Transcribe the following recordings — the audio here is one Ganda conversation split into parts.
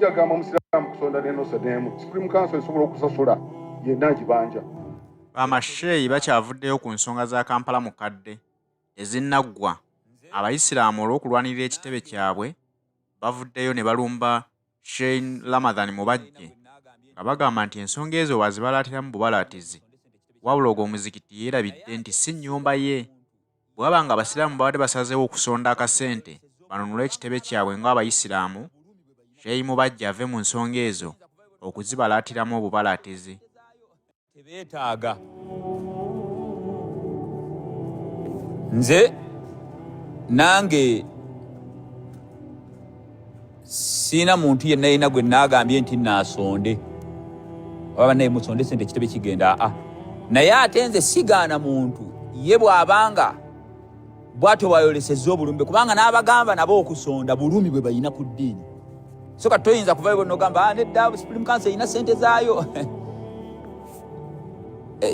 Agamba omusiraamu kusonda nenosa nemu, Supreme Council esobola okusasula yenna agibanja. Bamasheeyi bakyavuddeyo ku nsonga za Kampala Mukadde tezinnaggwa. Abayisiraamu olw'okulwanirira ekitebe kyabwe bavuddeyo ne balumba Sheikh Ramadhan Mubajje nga bagamba nti ensonga ezo bazibalaatiramu bubalaatizi, wabula ogwo omuzikiti yeerabidde nti si nnyumba ye. Bwe baba nga Abasiraamu babadde basazeewo okusonda akasente banunule ekitebe kyabwe ng'Abayisiraamu, Sheikh Mubajje ave mu nsonga ezo okuzibalaatiramu obubalaatizi. Tebeetaaga nze nange siina muntu yenna yenna gwe naagambye nti naasonde oba banaye musonde sente ekitebe kigenda aa, naye ate nze sigaana muntu ye bw'abanga bwatyo bwayolesezza obulumi bwe, kubanga n'abagamba nabo okusonda bulumi bwe balina ku ddiini. So kati toyinza kuvayo bonna ogamba, "Ah, nedda, Supreme Council erina sente zaayo."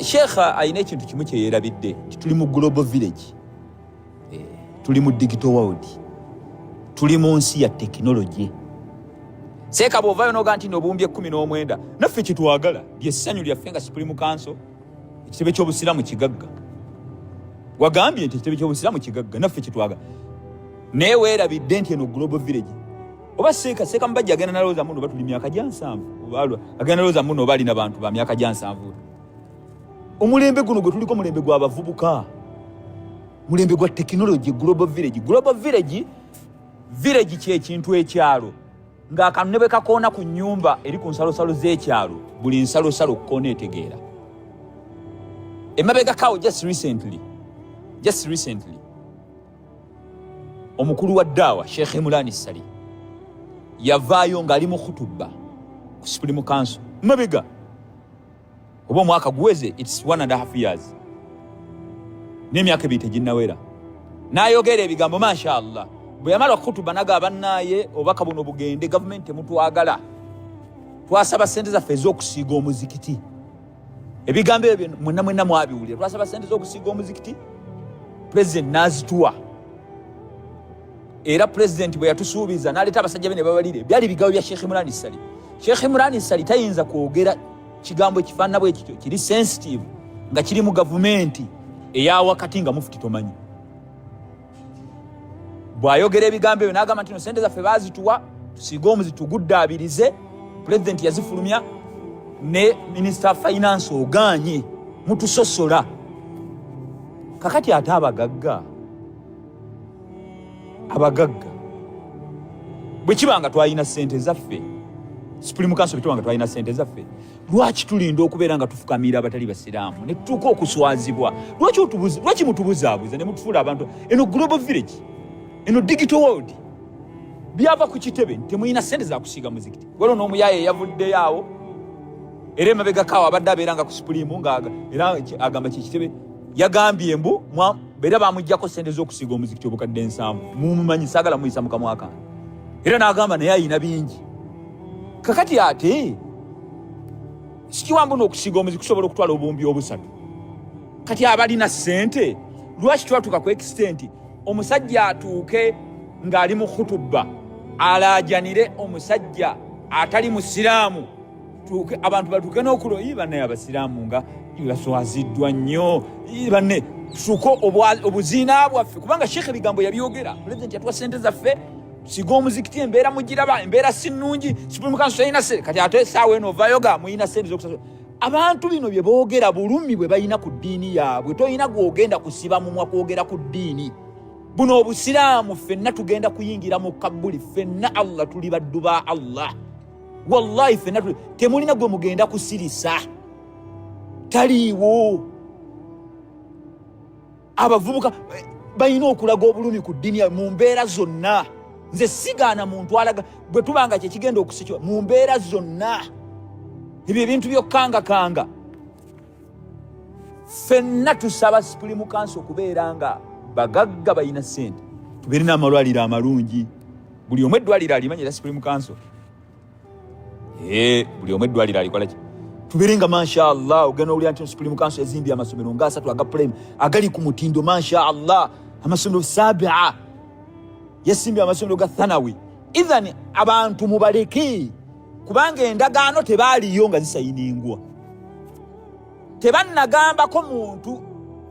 Sheekha alina ekintu kimu kye yeerabidde nti tuli mu global village, tuli mu digital world, tuli mu nsi ya tekinologi. Seeka bw'ovaayo n'ogaa nti nobuwumbi 19, naffe kyetwagala lyessanyu lyaffe nga Supreme Council, ekitebe ky'obusiraamu kigagga. Wagambye nti ekitebe ky'obusiraamu kigagga, naffe kyetwagala, naye weerabidde nti eno global village. Oba seeka Mubajja agenda nalowooza muno oba tuli myaka gya 70, oba agenda nalowooza muno oba alina bantu ba myaka gya 70. Omulembe guno gwe tuliko mulembe gw'abavubuka, mulembe gwa tekinologi, global village. Global village, village kyekintu ekyalo ng'akantu ne bwe kakoona ku nnyumba eri ku nsalosalo z'ekyalo, buli nsalosalo kukoona etegeera. Emabega kawo just recently omukulu wa ddaawa Sheikh Imran Sali yavaayo ng'ali mu khutubba ku Supreme Council mabega oba omwaka guweze, it's 1.5 years, n'emyaka 2 teginnawera, n'ayogera ebigambo mashallah. Bwe yamala okukutuba naga bannaaye, obubaka buno bugende, gavumenti temutwagala, twasaba sente zaffe ez'okusiiga omuzikiti. Ebigambo ebyo mwenna mwenna mwabiwulira. Twasaba sente z'okusiiga omuzikiti, pulezidenti n'azituwa, era pulezidenti bwe yatusuubiza n'aleeta abasajja be ne babalire, byali bigambo bya Sheikh Imran Sali. Sheikh Imran Sali tayinza kwogera kigambo ekifaanana bwe kityo kiri sensitive nga kiri mu gavumenti eyawakati nga mufuti tomanyi. Bw'ayogera ebigambo ebyo n'agamba nti no sente zaffe baazituwa tusiige omuzi tuguddaabirize, pulezidenti yazifulumya ne minisita finance ogaanye mutusosola. Kakati ate abagagga bwe kiba nga twalina sente zaffe, Supreme Council, bwe tuba nga twalina sente zaffe, lwaki tulinda okubeera nga tufukamira abatali basiraamu ne tutuuka okuswazibwa? Lwaki mutubuzaabuza ne mutufuula abantu? Eno global village, eno digital world. Byava ku kitebe, temulina sente za kusiiga muzikiti. Waliwo n'omuyaaye eyavuddeyo awo era emabegako awo abadde abeera nga ku Supreme nga era agamba kyekitebe yagambye mbu era bamugjako sente z'okusiiga omuzikiti obukadde 70. Mumumanyi, saagala muyisa mukamwa kange. Era n'agamba naye ayina bingi. Kakati ate sikiwambu n'okusiiga omuzikiti kusobola okutwala obuwumbi 3. Kati abalina sente, lwaki twatuuka ku extent omusajja atuuke ng'ali mu khutubba alaajanire omusajja atali musiraamu? Tuuke abantu batuuke n'okulo ii banne abasiraamu nga baswaziddwa nnyo. Ii banne tutuuke obuziina bwaffe, kubanga sheekh ebigambo yabyogera, pulezidenti yatuwa sente zaffe siga omuzikiti, embeera mugiraba, embeera si nnungi, Supreme Council talina sente. Kati ate esaawa eno ovaayo ga muyina sente z'okusasula abantu. Bino bye boogera bulumi bwe balina ku ddiini yaabwe. Tolina gw'ogenda kusiba mumwa kwogera ku ddiini. Buno obusiraamu ffenna tugenda kuyingira mu kabbuli ffenna. Allah, tuli baddu ba Allah, wallahi ffenna temulina gwe mugenda kusirisa, taliiwo. Abavubuka balina okulaga obulumi ku ddiini yaabwe mu mbeera zonna. Nze sigaana muntu alaga bwe tuba nga kyekigenda okusikibwa mu mbeera zonna. Ebyo ebintu byokkangakanga, ffenna tusaba Supreme Council okubeera nga bagagga balina ssente, tubeere n'amalwaliro amalungi. Buli omu eddwaliro alimanyi era Supreme Council, buli omu eddwaliro alikola ki? Tubeere nga mashallah ogenda owulira nti Supreme Council ezimbye amasomero nga asatu aga prime agali ku mutindo, mashallah, amasomero sabia, yasimbye amasomero ga thanawi. Ethan, abantu mubaleke, kubanga endagaano tebaaliyo nga zisayiningwa, tebannagambako muntu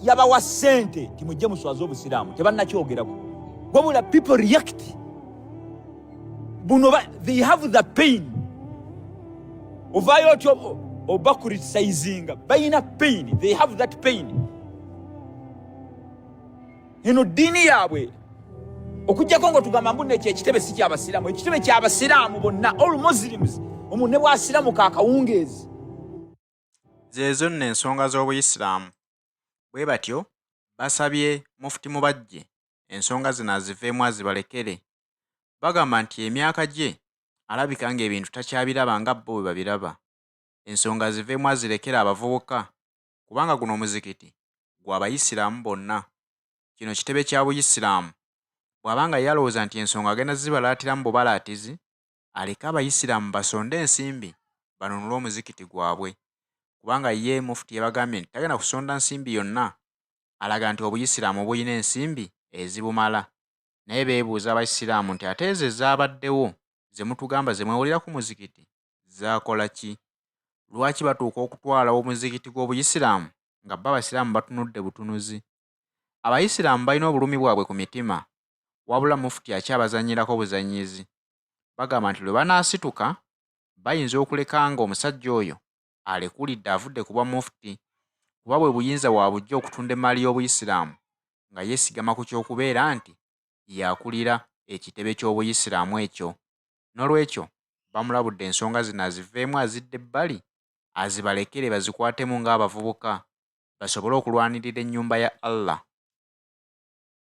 yabawa ssente timujje muswaze Obusiraamu, tebannakyogerako. Wabula people react buno, they have the pain. Ovaayo otyo oba criticizinga, balina pain, they have that pain. Eno ddiini yaabwe, okugjako nga tugamba mbu nekyo ekitebe si kyabasiraamu, ekitebe kyabasiraamu bonna, all Muslims, omuntu ne bwasiramuka akawungeezi. Zeezo nno ensonga z'Obuyisiraamu. Bwe batyo basabye Mufti Mubajje ensonga zino aziveemu azibalekere. Bagamba nti emyaka gye alabika ng'ebintu takyabiraba nga bo bwe babiraba. Ensonga aziveemu azirekere abavubuka kubanga guno omuzikiti gwa Bayisiraamu bonna. Kino kitebe kya Buyisiraamu. Bw'aba nga ye alowooza nti ensonga agenda zibalaatiramu bubalaatizi, aleke Abayisiraamu basonde ensimbi banunule omuzikiti gwabwe. Kubanga ye Mufti yabagambye nti tagenda kusonda nsimbi yonna, alaga nti Obuyisiraamu bulina ensimbi ezibumala. Naye beebuuza Abayisiraamu nti ate ezo ezaabaddewo ze mutugamba ze mwewulira ku muzikiti zaakola ki? Lwaki batuuka okutwala omuzikiti gw'Obuyisiraamu nga bo Abasiraamu batunudde butunuzi? Abayisiraamu balina obulumi bwabwe ku mitima, wabula Mufti akyabazannyirako buzannyizi. Bagamba nti lwe banaasituka bayinza okuleka ng'omusajja oyo alekulidde avudde ku bwa Mufti, kuba bwe buyinza waabujja okutunda emmaali y'Obuyisiraamu nga yeesigama ku ky'okubeera nti y'akulira ekitebe ky'Obuyisiraamu ekyo. Noolwekyo bamulabudde ensonga zino aziveemu azidde ebbali azibalekere bazikwatemu ng'abavubuka basobole okulwanirira ennyumba ya Allah.